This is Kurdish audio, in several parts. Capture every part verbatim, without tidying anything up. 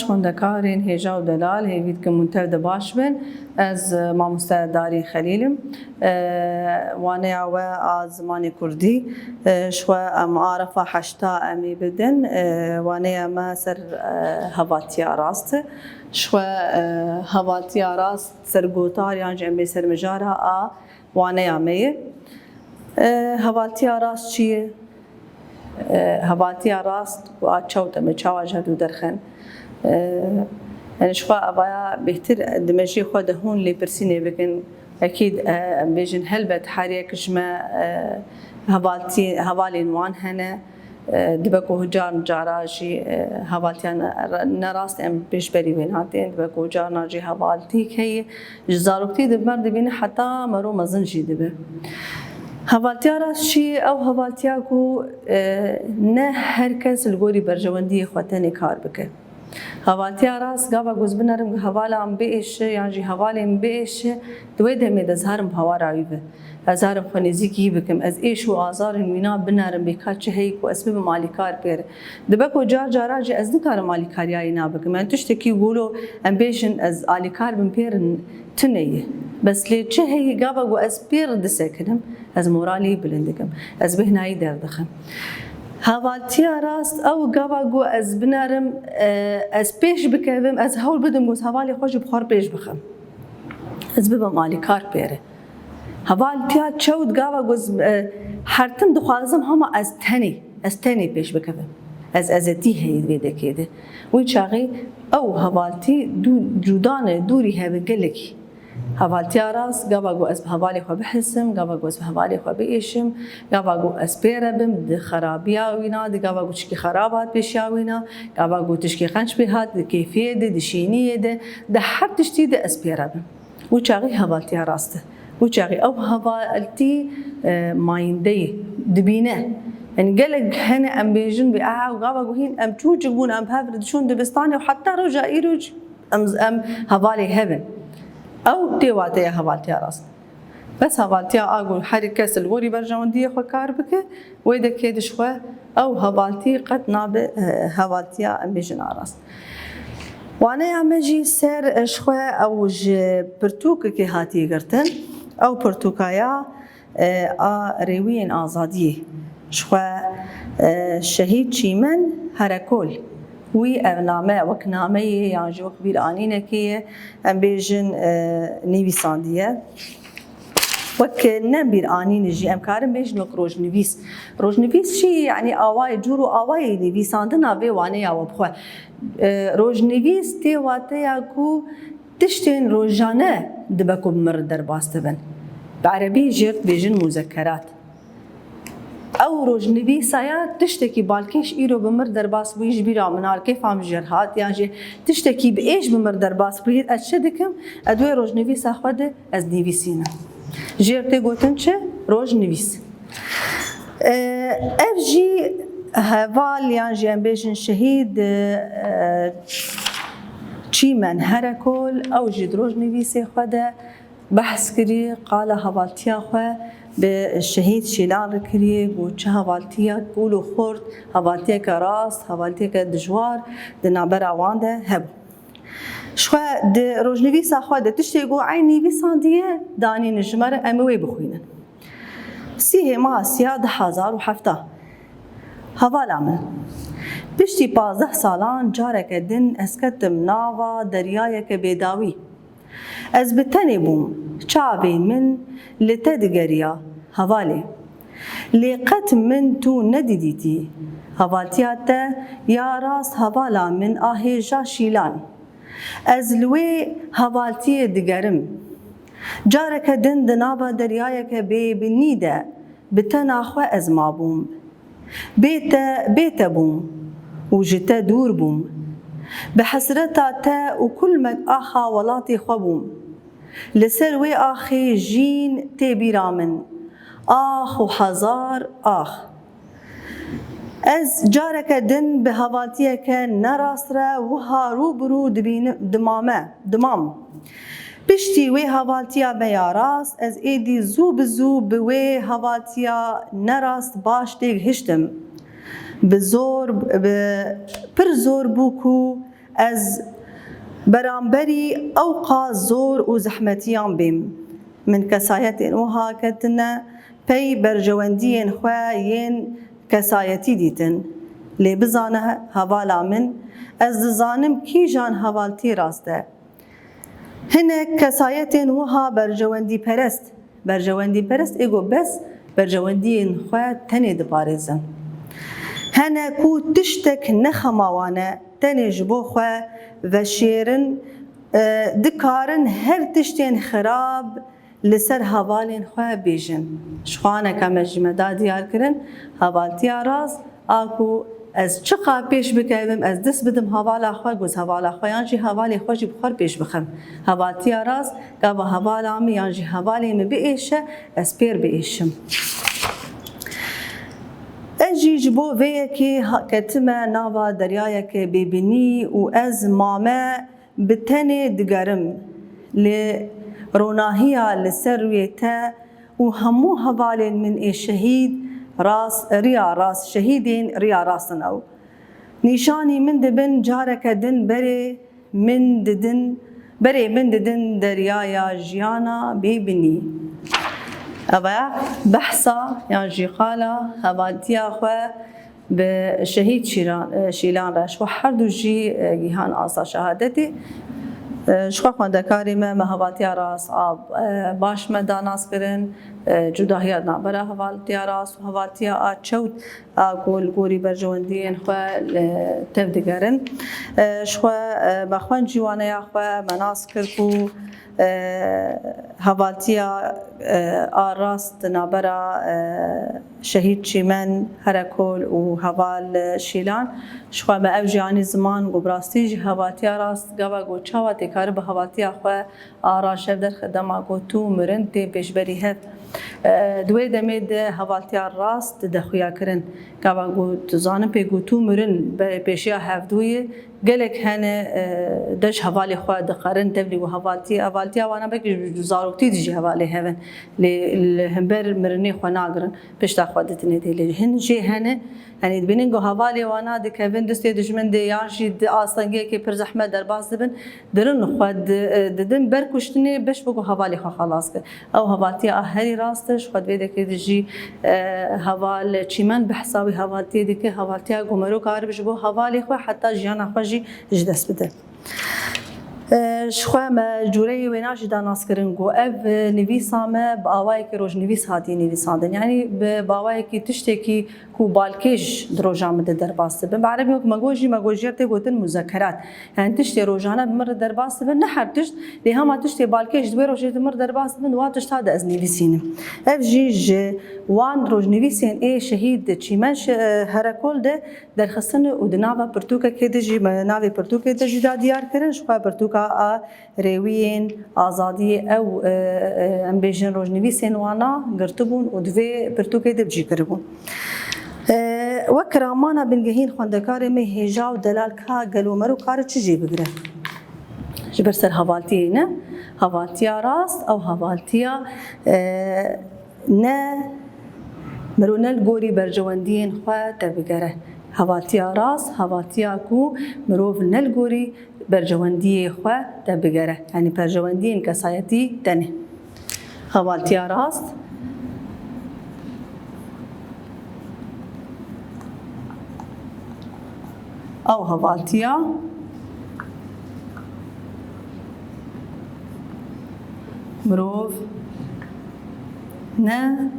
Xwendekarên hêja û delal, hêvî dikim hûn tev de baş bin. Ez, e, mamoste Darî Xelîl im. E, waneya we a zimanê kurdî, e, ji xwe em arefa heşta em ê bidin. E, waneya me ser, e, hevaltiya rast e. Ji xwe, e, hevaltiya rast ser gotar yan jî em bê ser mijara a waneya me ye. E, hevaltiya rast çi ye? E, hevaltiya rast ku a çewt em ê çawa ji hev du derxin? E, yani ji xwe evaya bêhtir di mejiyê xwe de hûn lêpirsînê bikin. Ekîd, e, em bêjin helbet her yek ji me, e, hevaltî-, hevalên wan hene. E, dibe ku car cara jî, e, hevaltiya ne-, nerast em pêşberî wê natin. Dibe ku carna jî hevaltîk heye. Ji zaroktî de mer dibîne heta mero mezin jî dibe. Hevaltiya rast çi ye? Ew hevaltiya ku, e, ne her kes li gorî berjewendiyê xwe tenê kar bike. Hevaltiya rast gava ku ez binerim ku hevala min biêşe yan jî hevalê min biêşe, di wê demê de ez herim bi hawara wî be. Ez herim xwe nêzîkî wî bikim. Ez êş û azarên wîna binerim bê ka çi heyî ku ez bibim alîkar pê re. Dibe ku car cara jî ez nikarim alîkariya wîna bikim. Yani tiştekî golo em bêjin ez alîkar bim pê re tune ye. Bes lê çi heyî gava ku ez pê re disekinim, ez moralê wî bilind dikim. Ez bêhna wî derdixim. Hevaltiya rast ew gava ku ez binerim, e, ez pêş bikevim, ez hewl bidim ku ez hevalê xwe jî bi xwe re pêş bixim. Ez bibim alîkar pê re. Hevaltiya çewt gava ku ez, e, her tim dixwazim hema ez tenê, ez tenê pêş bikevim. Ez ezetî heyî vê dekê de. Wî çaxî ew hevaltî dû-, cuda ne, dûrî hebe gelekî. Hevaltiya rast, gava ku ez bi hevalê xwe bihisim, gava ku ez bi hevalê xwe biêşim, gava ku ez pê re bim, di xerabiya wîna, di gava ku tişkî xerab hat pêşiya wîna, gava ku tişkî qenc pê hat, di kêfiyê de, di şîniyê de, di her tiştî de ez pê re bim. Wî çaxî hevaltiya rast e. Wî çaxî ew hevaltî, e, mayînde ye, dibîne. Yani gelek hene em bêjin bê, aha, gava ku hîn em çûçik bûn, em bi hev re diçûn dibistanê û heta roja îro jî em, em hevalê hev in. Ew tê wateya hevaltiya rast. Bes hevaltiya a ku her kes li gorî berjewendiyê xwe kar bike, wê dekê de ji xwe ew hevaltî qet nabe, eh, hevaltiya em bêjin a rast. Waneya me jî ser, eh, ji xwe ew ji pirtûkekê hatiye girtin. Ew pirtûka ya, e, a rêwiyên azadiyê. Ji xwe, e, Şehîd Çîmen Herekol. Wî ev name wek nameyê yan jî wek bîranînekê ye, em bêjin, e, nivîsandiye. Wek ne bîranîn jî em karin bêjin wek rojnivîs. Rojnivîs jî, yanî awayê, cûr û awayê nivîsandina vê waneya we bi xwe. E, rojnivîs tê wateya ku tiştên rojane dibe ku bi mir derbas dibin. Bi erebî jê re dibêjin muzekerat. Ew rojnivîsa ya tiştekî balkêş îro bi mir derbas bûyî ji bîra min a, kêfa min jê re hat, yan jî tiştekî bi êş bi mir derbas bûyî, ez çi dikim? Ez wê rojnivîsa xwe de ez nivîsînim. Jê re tê gotin çi? Rojnivîs. E, ev jî heval yan jî em bêjin şehîd, e, Çîmen Herekol, ew jî di rojnivîsê xwe de behs kirî, qala hevaltiya xwe bi şehîd Şîlan re kirî, got çi hevaltiya kûl û xurt, hevaltiyeke rast, hevaltiyeke dijwar di navbera wan de hebû. Ji xwe di rojnivîsa xwe de tiştê ku eynî nivîsandiye, danîne ji me re, em ê wê bixwînin. Sîhê meha siya du hezar û hevdeh. Hevala min. Piştî pazdeh salan careke din ez ketim nava deryayeke bêdawî. Ez bi tenê bûm, çavên min li te digeriya, hevalê. Lê qet min tu nedidîtî. Hevaltiya te ya rast hevala min a hêja Şîlan. Ez li wê hevaltiyê digerim. Careke din di nava deryayeke bêbinî de bi tena xwe ez mabûm. Bê te, bê te bûm û ji te dûr bûm. Bi hesreta te û kulmek axa welatê xwe bûm. Li ser wê axê jîn tê bîra min. Ax û hezar ax. Ez careke din bi hevaltiyeke nerast re wiha rû bi rû dibînim, dimame, dimam. Piştî wê hevaltiya me ya rast, ez êdî zû bi zû bi wê hevaltiya nerast baş têgihiştim. Bi zor, bi, pir zor bû ku Ez beramberî ewqas zor û zehmetiyan bêm. Min kesayetên wiha ketine pey berjewendiyên xwe yên kesayetî dîtin. Lê bizane hevala min, ez dizanim kîjan hevaltî rast e. Hinek kesayetên wiha berjewendîperest, berjewendîperest ê ku bes berjewendiyên xwe tenê diparêzin. Hene ku tiştek ne xema wan e, tenê ji bo xwe veşêrin, e, dikarin her tiştên xirab li ser hevalên xwe bêjin. Ji xwe aneka me jî me da diyar kirin, hevaltiya rast, a ku ez çiqa pêş bikevim, ez dest bidim hevala xwe, goz hevala xwe yan jî hevalê xwe jî bi xwe pêş bixim. Hevaltiya rast, gava hevala min yan jî hevalê min biêşe, ez pêr biêşim. Ez jî ji bo vê yekê ha-, ketime nava deryayeke bêbinî û ez mame bi tenê digerim. Lê ronahiya li ser rûyê te û hemû hevalên min ê şehîd rast, riya rast, şehîdên riya rast in ew. Nîşanî min dibin careke din berê min didin, berê min didin deryaya jiyana bêbinî. Ev e behsa yan jî qala hevaltiya xwe bi şehîd Şîran, e, Şîlan re. Ji xwe her du jî, e, gihan asta şehadetê. E, ji xwe xwendekarê me, me hevaltiya rast a, e, baş me da nas kirin, e, cudahiya navbera hevaltiya rast û hevaltiya a çewt a ku li gorî berjewendiyên xwe li tev digerin. E, ji xwe, e, me xwend jî waneya xwe, me nas kir ku, e, hevaltiya, e, a rast di navbera, e, şehîd Çîmen Herekol û heval Şîlan. Ji xwe me ev jî anî ziman ku bi rastî jî hevaltiya rast gava ku çawa tê karibe hevaltiya xwe a raşev derxe dema ku tu mirin tê pêşberî hev. E, di wê demê de hevaltiya rast dide xuya kirin. Gava ku tu zanin pê ku tu mirin be-, pêşiya hevdûyê gelek hene, e, de ji hevalê xwe diqerin tevlî û hevaltî, hevaltiya wana belkî ji zaroktî de jî hevalê hevin. Lê li hember mirinê xwe nagirin, pişta xwe ditinê tê. Lê hin jê hene, Yanî dibînin ku hevalê wana dikevin destê dijmin de yan jî di astengiyekê pir zehmet derbas dibin, dirin xwe di-, didin ber kuştinê beş bû ku hevalê xwe xelas kir. Ew hevaltiya a herî rast e, ji xwe di vê dekê de jî, e, heval Çîmen behsa wî hevaltiyê dike, hevaltiya ku mero karib ji bo hevalê xwe heta jiyana xwe jî ji dest bide. E, ji xwe me cûreyê wêna jî da nas kirin ku ev, e, nivîsa me bi awayekî rojnivîs hatiye nivîsandin. Yanî bi, bi awayekî tiştekî ku balkêş di roja min de derbas dibin. Bi erebî wek me got jî, me got jê tê gotin muzekerat. Yanî tiştê rojane bi min re derbas dibin, ne her tişt, lê hema tiştê balkêş di wê rojê di min re derbas dibin, wan tişta de ez nivîsînim. Ev jî ji wan rojnivîsên ê şehîd Çîmen şe-, Herekol de derxistin û di nava pirtûkekê de jî, me navê pirtûkê de jî da diyar kirin, ji xwe pirtûka a rêwiyên azadiyê ew, e, e, em bêjin rojnivîsên wana girtibûn û di vê pirtûkê de bi cî kiribûn. E, wek kiramana bingehîn xwendekarê me hêja û delal ka gelo mero kare çi jê bigire? Ji ber ser hevaltiyê ne, hevaltiya rast ew hevaltiya, e, ne, mero ne li gorî berjewendiyên xwe tevbigere. Hevaltiya rast, hevaltiya ku mirov ne li gorî berjewendiyê xwe tevbigere. Yanî berjewendiyên kesayetî tenê. Hevaltiya rast. Ew hevaltiya mirov ne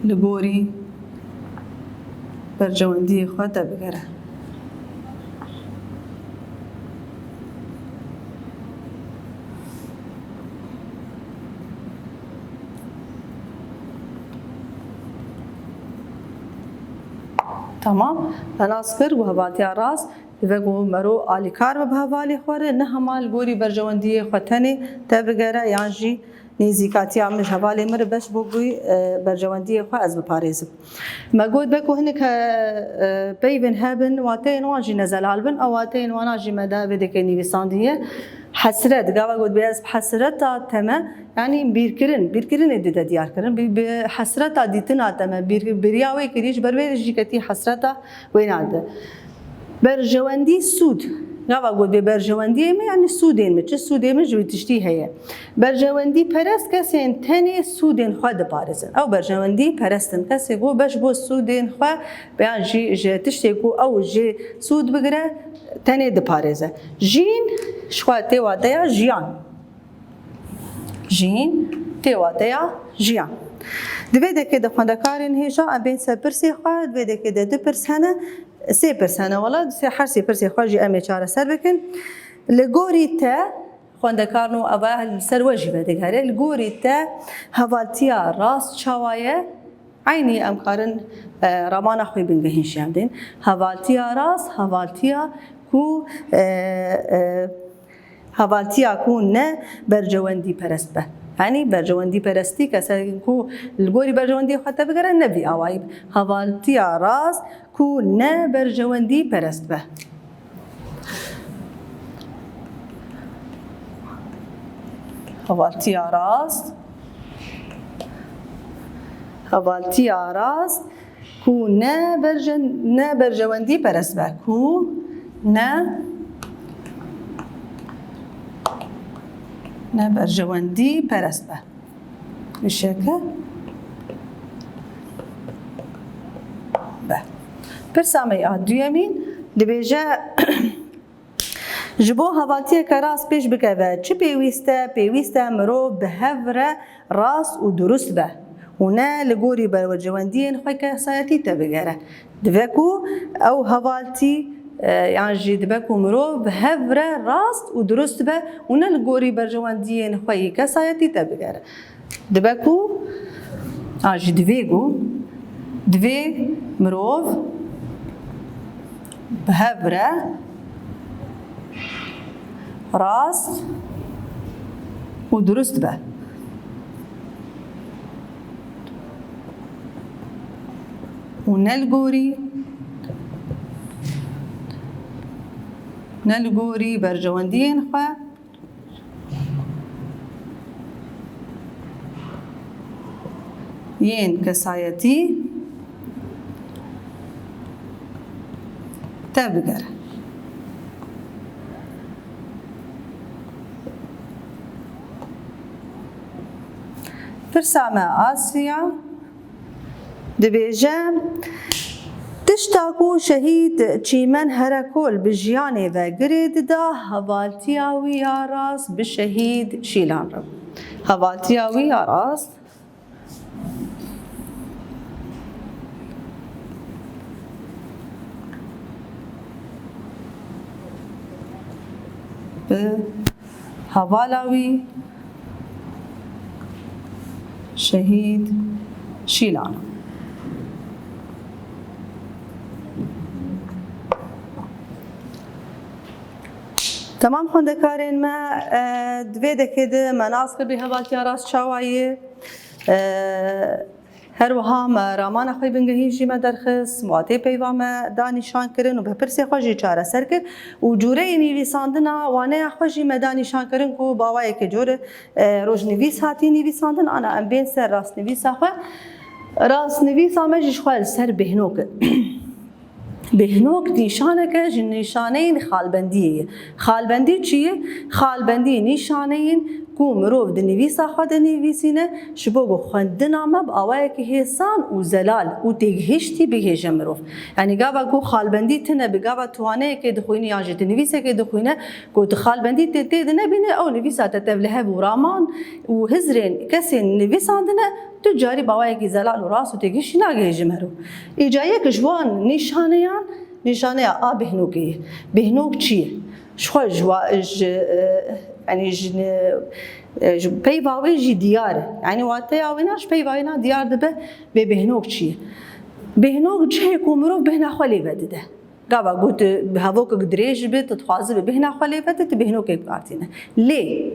li gorî berjewendiyê xwe tevbigere. Tamam. Me nas kir ku hevaltiya rast dibe ku mero alîkar be bi hevalê xwe re, ne hema li gorî berjewendiyê xwe tenê tevbigere yan jî nêzîkatiya min ji hevalê min re beş bûbûyî, e, berjewendiyê xwe ez biparêzim. Me got, be ku hinek, e, e, peyvên hebin, wateyên wan jî ne zelal bin, ew wateyên wana jî me da vê dikê nivîsandiye. Hesret, gava got, bê ez bi hesreta teme, yanî bîrkirin, bîrkirinê dide diyar kirin. Bi, bi hesreta dîtina teme, bîr-, biriya wê kirî, ji ber wê jî ketî hesreta wêna de. Berjewendî sûd. Gava got bê berjewendiyê min, yanî sûdên min, çi sûdê min ji wî tiştî heye. Berjewendî perest kesên tenê sûdên xwe diparêzin. Ew berjewendî perest in. Kesê ku beş bo sûdên xwe, yan jî ji tiştê ku ew jê sûd bigire, tenê diparêze. Jîn, ji xwe tê wateya jiyan. Jîn tê wateya jiyan. Di vê dekê de xwendekarên hêja em bên ser pirsê xwe, di vê dekê de du pirs hene, sê pirs hene wela, sê, her sê pirsê xwe jî em ê çareser bikin. Li gorî te, xwendekarno eva li ser we jî vedigere, li gorî te hevaltiya rast çawa ye? Eynî em karin, e, ramana xwe bingehîn jî em dên. Hevaltiya rast, hevaltiya ku, e, e, hevaltiya ku ne berjewendî perest be. Yanî berjewendî perestî kesek ku li gorî berjewendî xwe te bigere ne vî awayî be. Hevaltiya rast ku ne berjewendî perest be. Hevaltiya rast. Hevaltiya rast ku ne berje-, ne berjewendî perest be. Ku ne, ne berjewendî perest be. Wişeke be. Pirsa me ya duyemîn dibêje, ji bo hevaltiyeke rast pêş bikeve, çi pêwîst e? Pêwîst e mirov bi hev re rast û durust be û ne li gorî berjewendiyên xwe kesayetî te bigere. Dibe ku ew hevaltî, e, yan jî dibe ku mirov bi hev re rast û durust be û ne li gorî berjewendiyên xwe yê kesayetî te bigere. Dibe ku, a jî divê ku, divê mirov bi hev re rast û durust be. Û ne li gorî, ne li gorî berjewendiyên xwe yên kesayetî te bigere. Pirsa me a sêya dibêje, tişta ku şehîd Çîmen Herekol bi jiyanê ve girê dida, hevaltiya wî ya rast bi şehîd Şîlan re bû. Hevaltiya wî ya rast bi hevala wî şehîd Şîlan. Temam xwendekarên me, e, di vê dekê de me nas kir bê hevaltiya rast çawa ye. E, Her wiha me ramana xwe bingehîn jî me derxist, watê peyva me da nîşan kirin û bi pirsê xwe jî çareser kir û cûreyê nivîsandina waneya xwe jî me da nîşan kirin ku bi awayekê cor, e, rojnivîs hatî nivîsandin, ana em bên ser rastnivîsa xwe. Rastnivîsa me jî ji xwe li ser bêhnok e. Bêhnok nîşaneke ji nîşaneyên xalbendiyê ye. Xalbendî çi ye? Xalbendî nîşaneyên ku mirov di nivîsa xwe de nivîsîne, ji bo ku xwendina me bi awayekî hêsan û zelal û têgihiştî bigihêje mirov. Yanî gava ku xalbendî tune bi gava tu waneyekê dixwînî yan jî tu nivîsekê dixwîne, ku tu xalbendî tê, tê de nebîne, ew nivîsa te tevlihev û raman û hizrên kesên nivîsandine, tu carî bi awayekî zelal û rast û têgihiştî nagihêje mirov. Îca yek ji wan nîşaneyan, nîşaneya a bêhnokê ye. Bêhnok çi ye? Ji xwe ji wa-, ji, e, yanî ji ne-, e, ji peyva wê jî diyar e. Yanî wateya wê na ji peyva wê na diyar dibe, bê bêhnok çi ye? Bêhnok cihê ku mirov bêhna xwe lê vedide. Gava ku tu hevokek dirêj bi, tu dixwazi bi bêhna xwe lê vete, tu bêhnokê bi kar tîne. Lê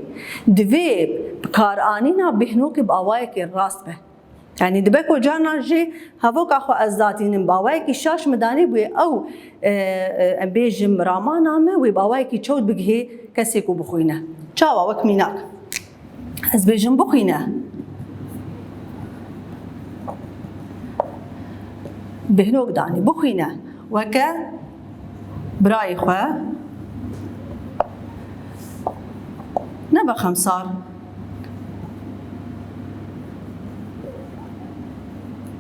divê bikaranîna bêhnokê bi awayekê rast be. Yanî dibe ku carna jî hevoka xwe ez datînim, bi awayekî şaş min danî bûye ew, e, e, em bêjim ramana min wê bi awayekî çewt bigihê kesê ku bixwîne. Çawa wek mînak? Ez bêjim bixwîne. Bêhnok danî, bixwîne. Weke birayê xwe, Nebe xemsar.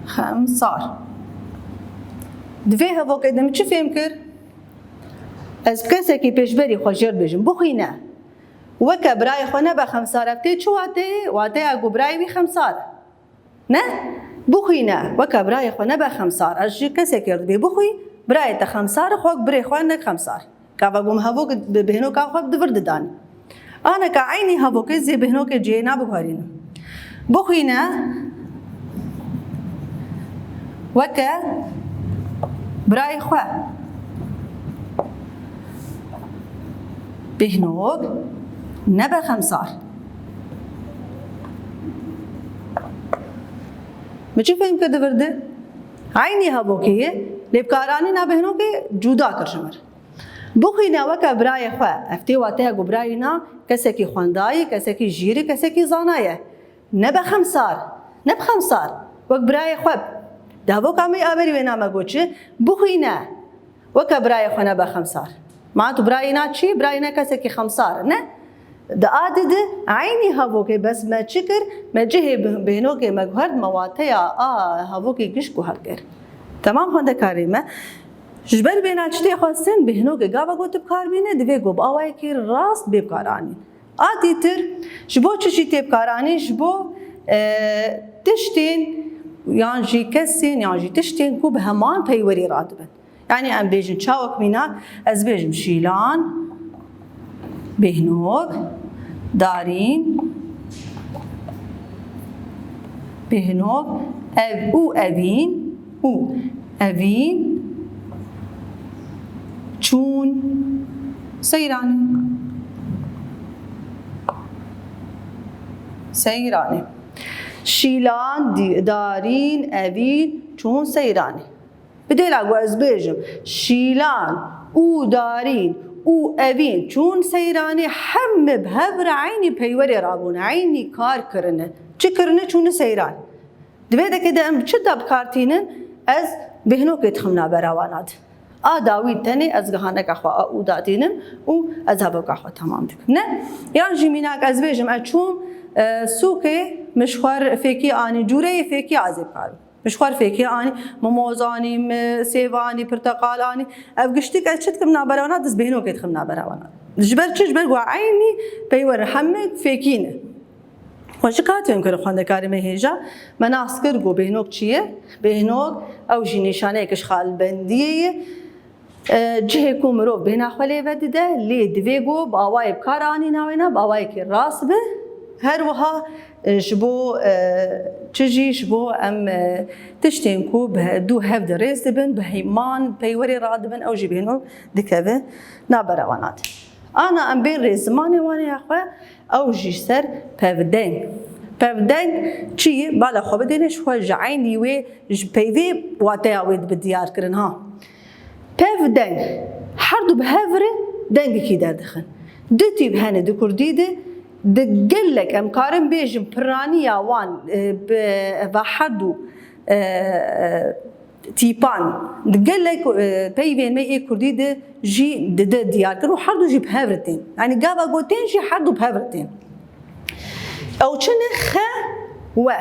Xemsar. Di vê hevokê de min çi fêm kir? Ez bi kesekî pêşberî xwe jêr dibêjim. Bixwîne. Weke birayê xwe nebe xemsar. Ev tê çi wateyê? Wateya ku birayê wî xemsar e. Ne? Bixwîne, weke birayê xwe nebe xemsar. Ez ji kesekê re dibê bixwî, birayê te xemsar e, xwe birê xwe ne xemsar. Gava ku min hevok bi bêhnoka xwe di vir didanî. Aneka eynî hevokê zê bêhnokê cihê nabiguherînim. Bixwîne weke birayê xwe. Bêhnok nebe xemsar. Min çi fêm kir di vir de? Eynî hevokê ye, lê bikaranîna bêhnokê cuda kir ji min. Bixwîne weke birayê xwe, ev tê wateya ku birayî na kesekî xwendayî, kesekî jîrî, kesekî zana ye. Nebe xemsar, nebe xemsar, wek birayê xwe. Di hevoka me yê averî wê name got çi? Bixwîne. Weke birayê xwe nebe xemsar. Ma tu birayê na çi? Birayê ne kesekî xemsar e, ne? Di a di di eynî hevokê, bes me çi kir? Me cihê bi-, bêhnokê me guhert, me wateya a hevokê giş guher kir. Temam xwendekarê me. Ji ber vêna çi tê xwestin? Bêhnokê gava ku tu bi kar bîne, divê ku bi awayekî rast bê bikaranîn. A dîtir, ji bo çi jî tê bikaranîn? Ji bo, e, tiştên yan jî kesên yan jî tiştên ku bi heman peywerî radibin. Yanî em bêjin çawek mînak, ez bêjim şîlan, bêhnok, darîn, bêhnok, ev û evîn û evîn çûn seyranê. Seyranê. Şîlan, dî-, darîn, evîn çûn seyranê. Bi dêla ku ez bêjim, şîlan û darîn û evîn çûn seyranê, heme bi hev re eynî peywerê rabûne, eynî kar kirine. Çi kirine? Çûne seyran. Di vê dekê de em çi da bi kar tînin? Ez bêhnokê dixim navbera wana de. A dawî tenê ez gihaneka xwe a û da tînim û ez hevoka xwe temam dikim. Ne? Yan jî mînak ez bêjim, ez çûm, e, sûkê, min ji xwe fêkî anî, cûreyê fêkî ez ê bikarim. Min ji xwe fêkê anî, mimoz anî, min sêv anî, pirteqal anî. Ev giştik ez çi dikim navbera wana, ez bêhnokê dixim navbera wana. Ji ber çi? Ji ber ku eynî peywer heme fêkî ne. Xweşik hat fêm kirin xwendekarê me hêja. Me nas kir ku bêhnok çi ye? Bêhnok ew jî nîşaneyek ji xalbendiyê ye. E, cihê ku mirov bêhna xwe lê vedide, lê divê ku bi awayê bi kar anîna wêna, bi awayekî rast be. Her wiha, e, ji bo, e, çi jî ji bo em, e, tiştên ku bi he-, dû hev de rêz dibin, bi heyman peywerê radibin, ew jî bêhnok dikeve navbera wana de. Ana em bên rê zimanê wan ya xwe, ew jî ser pevdeng. Pevdeng çi ye? Bala xwe bidêne ji xwe, ji eynî wê, ji peyvê wateya wê dibe diyar kirin ha. Pevdeng, her du bi hev re dengekî derdixin. Du tîp hene di kurdî de, di gelek em karin bêjin piraniya wan, e, bi, va her du, e, tîpan, di gelek, e, peyvên me ê kurdî de jî dide diyar kir û her du jî bi hev re tên. Yanî gava ku tên jî her du bi hev re tên. Ew çi ne? Xe, we.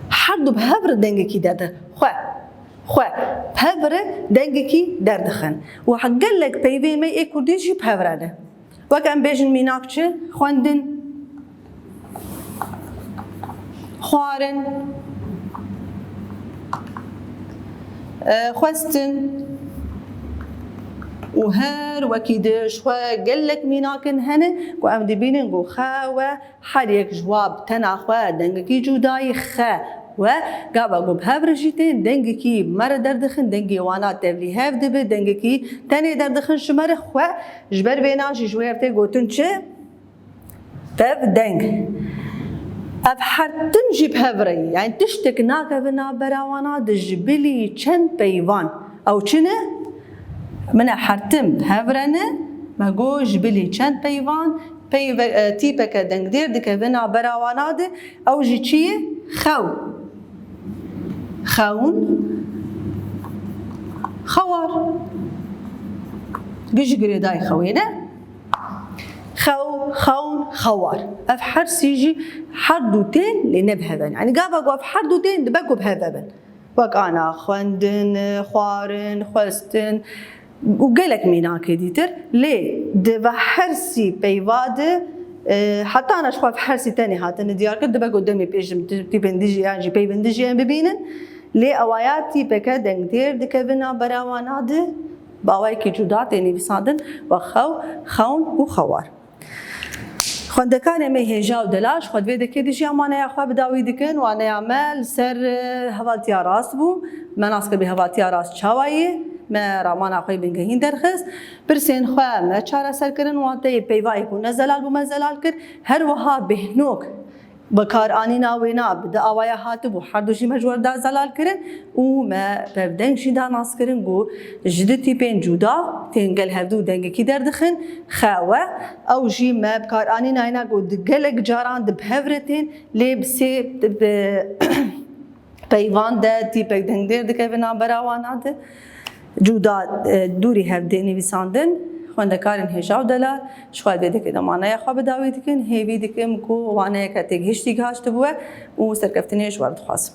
Her du bi hev re dengekî derdixin. Xwe. Xwe. Bi hev re dengekî derdixin. Û gelek peyvên me ê kurdî jî bi hev re ne. Wek em bêjin mînak çi? Xwendin, xwarin, e, xwestin û her wekî di ji xwe gelek mînakin hene ku em dibînin ku xe, we, her yek ji wa bi tena xwe dengekî cudayî, xe, we, gava ku bi hev re jî tên, dengekî me re derdixin, dengê wana tevlî hev dibe, dengekî tenê derdixin ji me re, xwe. Ji ber vêna jî ji wê re tê gotin çi? Pevdeng. Ev her tim jî bi hev re ye. Yanî tiştek nakeve navbera wana de ji bilî çend peyvan. Ew çi ne? Min e her tim bi hev re ne. Me got ji bilî çend peyvan, peyve-, e, tîpeke dengdêr dikeve navbera wana de. Ew jî çi ye? Xew. Xewn. Xewar. Gi ji girêdayî xewê ne. Xew, xewn, xewar. Ev her sî jî her du tên lê ne bi hev in. Yanî gava ku ev her du tên dibe ku bi hev bin. Wek ana xwendin, xwarin, xwestin û gelek mînakê dîtir. Lê di ve her sî peyva de, e, heta ana ji xwe ev her sî tenê hatine diyar kir, dibe ku demê pêş tîpên dijî yan jî peyvên dijî em bibînin. Lê ewaya tîpeke dengdêr dikevin navbera wana de, bi awayekî cuda tê nivîsandin, wek xew, xewn û xewar. Xwendekarê me hêja û delal ji xwe di vê dekê de jî em waneya xwe bi dawî dikin. Waneya me li ser, e, hevaltiya rast bû. Me nas kir bê hevaltiya rast çawa ye. Me ramana xwe yê bingehîn derxist. Pirsên xwe me çareser kirin. Wan tê peyvayê ku ne zelal bû me zelal kir. Her wiha bêhnok bikaranîna wêna bi di awaya hatibû, her du jî me ji we re da zelal kirin û me pevdeng jî da nas kirin ku ji di tîpên cuda tên gel hevdu dengekî derdixin, xewe, ew jî me bikaranîna yena ku di gelek caran di bi hev re tên, lê bi sê, bi peyvan de tîpek dengdêr dikeve navbera wana de. Cuda, e, dûrî hev dê nivîsandin, xwendekarên hêja û delal ji xwe vê dekê de maneya xwe bi dawî dikin. Hêvî dikim ku waneyeke têgihiştî gihaştibû we û serkeftinê ji we re dixwazim.